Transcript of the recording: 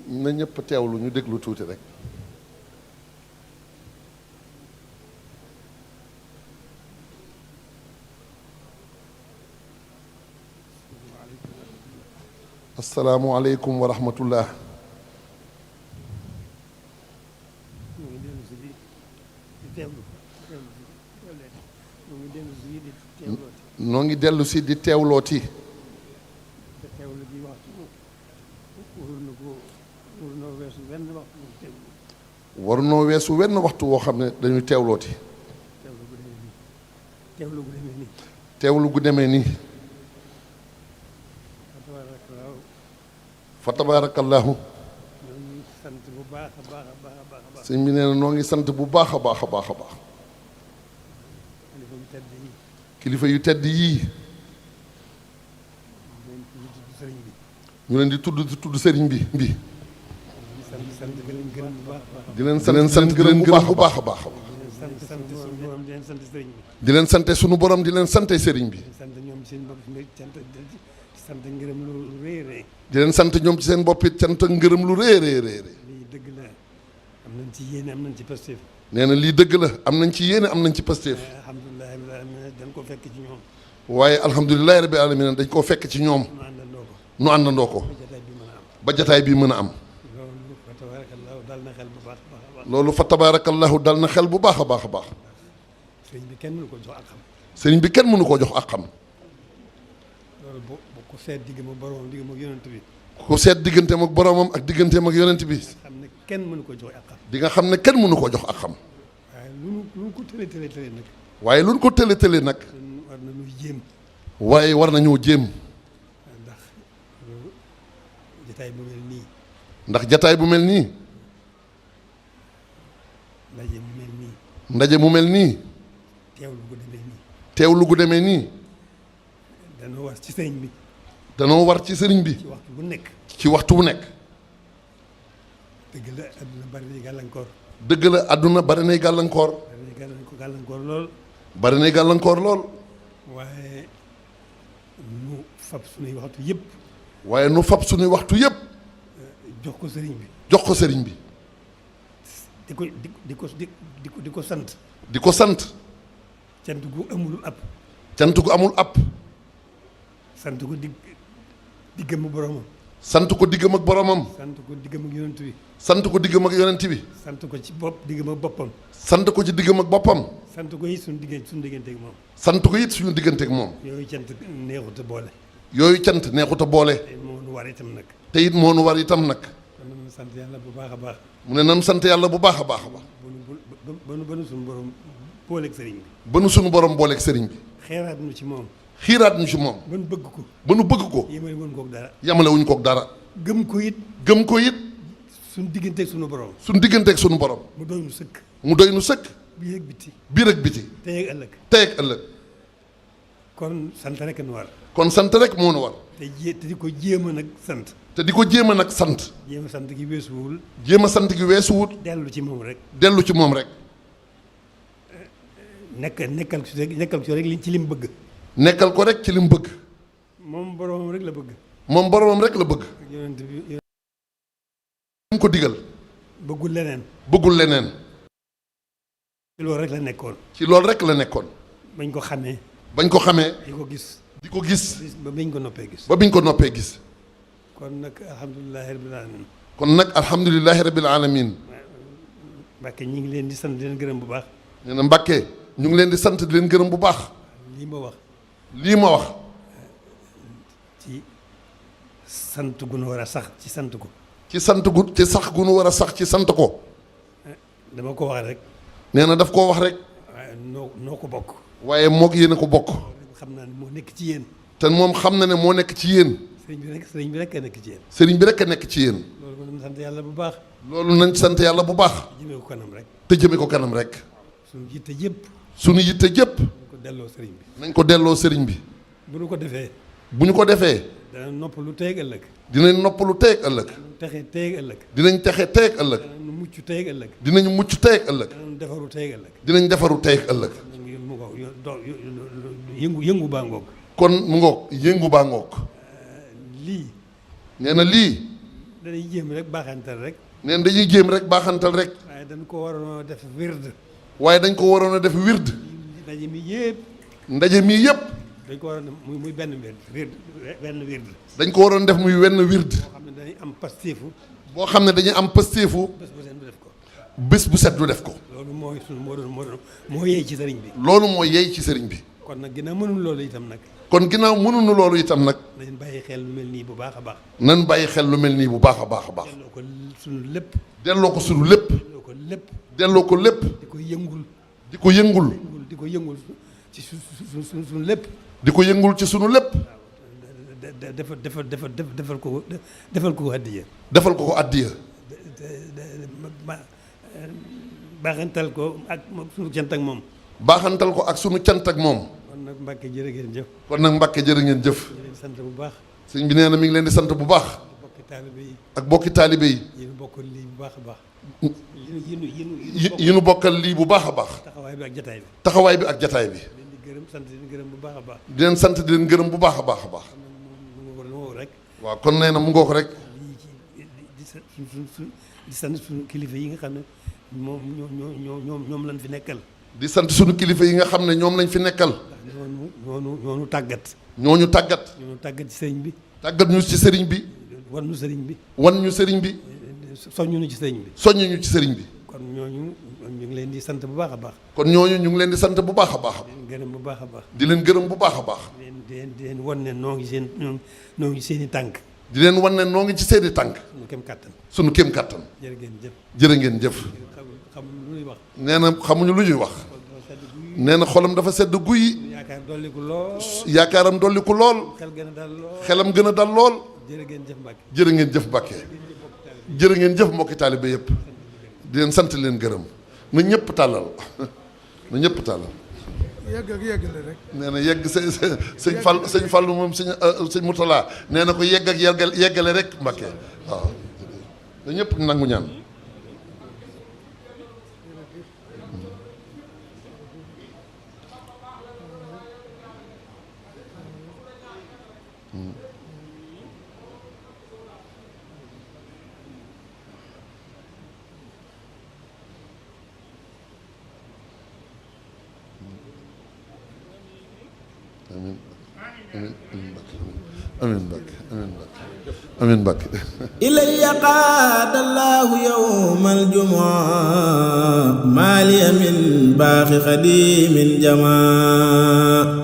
na ñëpp teewlu ñu déglu tuuti rek. asalaamualeykum wa rahmatullah. noo ngi dellu si di teewlooti. warunoo weesu wenn waxtu woo xam ne dañuy teewlooti. teewlu gu demee nii. fa tabaarakallaahu. sëñ bi nee na noo ngi sant bu baax a baax a baax a baax. kilifa yu tedd yii. ñu leen di tudd sëriñ bi. di leen sant gërëm bu baax a baax. di leen sante sunu borom di leen sante sëriñ bi. di leen sant ñoom ci seen bopp it cant ak ngërëm lu rëy rëy rëy. lii dëgg la am nañ ci yéene am nañ ci pasteef. nee na lii dëgg la am nañ ci yéene am nañ ci pasteef. alhamdulilah rabbil alamin dañ ko fekk ci ñoom. waaye alhamdulilah rabbil alamin dañ koo fekk ci ñoom. nu àndandoo ko. ba jataay bi mën a am. loolu fa tabaarakallahu dal na xel bu baax a baax a baax. sëriñ bi kenn mënu ko jox ak xam. sëriñ bi kenn mënu koo jox ak xam. loolu bu ko seet diggam ak boromam diggam ak yonent bi. ku seet digganteem ak boromam ak digganteem ak yonent bi. xam ne kenn mënu ko jox ak xam. di nga xam ne kenn mënu koo jox ak xam. waaye lu ko tële nag. waaye lu ko tële nag. war nañu jéem. waaye war nañoo jéem. ndax jataay bu mel nii. ndax jataay bu mel nii. ndaje mu mel nii. ndaje mu mel nii. teewlu gu demee nii. teewlu gu demee nii. danoo war ci sëriñ bi. danoo war ci sëriñ bi. ci waxtu bu nekk. ci waxtu bu nekk. dëgg la àdduna bari nay gàllankoor. dëgg la àdduna bari nay gàllankoor. bari nay gàllankoor lool. bari nay gàllankoor lool. waaye nu fab sunuy waxtu yëpp. waaye nu fab sunuy waxtu yëpp. jox ko sëriñ bi. jox ko sëriñ bi. di ko sant. di ko sant. cant gu amul ab. cant gu amul ab. sant ko diggam ak boromam. sant ko diggam ak boromam. sant ko diggam ak yonent bi. sant ko diggam ak yonent bi. sant ko ci diggam ak boppam. sant ko ci diggam ak boppam. sant ko it suñu digganteeg moom. sant ko it suñu digganteeg moom. yooyu cant neexut a boole. yooyu cant neexut a boole. te moo nu war itam nag. te it moo nu war itam nag. kon nañu sant yàlla bu baax a baax. mu ne nan sant yàlla bu baax a baax a baax. ba nu suñu borom booleeg sëriñ bi. ba nu suñu borom booleeg sëriñ bi. xeeraat nu ci moom. xiiraat ñu ci moom. ba nu bëgg ko. ba nu bëgg ko. yemale wuñ koog dara. yamale wuñ koog dara. gëm ko it. gëm ko it. suñu digganteeg suñu borom. suñu digganteeg suñu borom. mu doy nu sëkk. mu doy nu sëkk. biir ak biti. biir ak biti. tey ak ëllëg. tey ak ëllëg. kon sant rek nu war. kon sant rek moo nu war. te di ko jéem a nag sant. te di ko jéem a nag sant. jéem a sant gi weesuwul. jéem a sant gi weesuwut. dellu ci moom rek. dellu ci moom rek. nekkal ci rek ci li mu bëgg. nekkal ko rek ci li mu bëgg. moom boromam rek la bëgg. moom boromam rek la bëgg. yonent bi mu ko digal. bëggul leneen. bëggul leneen. ci loolu rek la nekkoon. ci loolu rek la nekkoon. bañ ko xamee. bañ ko xamee. di ko gis. di ko gis. ba biñ ko noppee gis. ba biñ ko noppee gis. kon nag alhamdulilahi rabbil alamin. kon nag alhamdulilahi rabbil alamin. Mbàkke ñi ngi leen di sant di leen gërëm bu baax. nee na Mbàkke ñu ngi leen di sant di leen gërëm bu baax. lii ma wax. lii ma wax. ci sant gu nu war a sax ci sant ko. ci sant gu ci sax gu nu war a sax ci sant ko. dama ko wax rek. nee na daf koo wax rek. waaye noo ko bokk. waaye moog yéen a ko bokk. xam naa ne moo nekk ci yéen. te moom xam na ne moo nekk ci yéen. sëriñ bi rek a nekk ci yéen. sëriñ bi rek a nekk ci yéen. loolu ko nañ sant yàlla bu baax. loolu nañ sant yàlla bu baax. jëmee ko kanam rek. te jëme ko kanam rek. suñu yitte yëpp. suñu yitte jëpp. nañ ko delloo sëriñ bi. nañ ko delloo sëriñ bi. bu ñu ko defee. bu ñu ko defee. dana nopp lu teeg ëllëg. dinañ noppalu teeg ëllëg. danañ texe teeg ëllëg. dinañ texe teeg ëllëg. danañ mucc teeg ëllëg. dinañ mucc teeg ëllëg. danañ defaru teeg ëllëg. dinañ defaru teeg ëllëg. mu ko yëngu baa ngoog. kon mu ngoog yëngu baa ngoog. lii nee na lii dañuy jéem rek baaxantal rek nee na dañuy jéem rek baaxantal rek waaye dañ ko waroon a def wird waaye dañ ko waroon a def wird ndaje mi yëpp ndaje mii yëpp dañ ko waroon a muy benn wird benn wird dañ ko waroon def muy wenn wird boo xam ne dañuy am pasteefu boo xam ne dañuy am pastéefu bés bu seen du def ko bés bu set du def ko loolu mooy sunu moo yey ci sëriñ bi loolu mooy yey ci sëriñ bi kon nag ginnaaw mënul loolu itam nag kon ginnaaw mënuñu loolu itam nag nañ bàyyi xel lu mel nii bu baax a baax nan bàyyi xel lu mel nii bu baax a baax a baax delloo ko sunu lépp delloo ko sunu lépp delloo ko lépp delloo ko lépp di ko yëngul di ko yëngul di ko yëngul ci sunu lépp di ko yëngul ci sunu lépp defal ko addiya defal ko ko addiya baaxantal ko ak sunu cant ak moom baaxantal ko ak sunu cant ak moom kon nag Mbàkke jërë ngeen jëf kon nag Mbàkke jërë ngeen jëf ñu leen sant bu baax sëñ bi nee na mi ngi leen di sant bu baax bokki taalibe yi ak bokki taalibe yi yéen bokkal lii bu baax a baax yi nu bokkal lii bu baax a baax taxawaay bi ak jataay bi taxawaay bi ak jataay bi leen di gërëm sant leen gërëm bu baax a baax di leen sant di leen gërëm bu baax a baax a baax mu rek waaw kon nee na mu ngoo ko rek lii ci di sant suñu kilifa yi nga xam ne moom ñoom lañ fi nekkal di sant sunu kilifa yi nga xam ne ñoom lañ fi nekkal ndax ñoonu tàggat ñooñu tàggat ñoonu tàggat ci sëriñ bi tàggat ñu ci sëriñ bi wan nu sëriñ bi wan ñu sëriñ bi soññu nu ci sëriñ bi soññu ñu ci sëriñ bi kon ñooñu ñu ngi leen di sant bu baax a baax kon ñooñu ñu ngi leen di sant bu baax a baax di leen gërëm bu baax a baax di leen gërëm bu baax a baax di leen wan ne noo ngi seen i tànk di leen wan ne noo ngi ci seeni tànk suñu kem kàttan sunu kéem kàttan jërë ngeen jëf jërë ngeen jëf xam lu ñuy wax nee na xamuñu lu ñuy wax nee na xolam dafa sedd guy yaakaar dolliku lool yaakaaram dolliku lool xel gën a dal lool xelam gën a dal lool jërë ngeen jëf Mbàkke jërë ngeen jëf Mbàkke jërë ngeen jëf mbokki taalibe yëpp di leen sant leen gërëm na ñëpp tàllal na ñëpp tàllal yegg ak yeggale rek. nee na yegg sëñ Fallu moom sëñ Murtala nee na ko yegg ak yeggale rek Mbàkke waaw na ñëpp nangu ñaan amiin amiin Mbàkke amiin Mbàkke ilayya qaada Allahu yawmal jumu'a maaliya min baaxi xadimin jamaa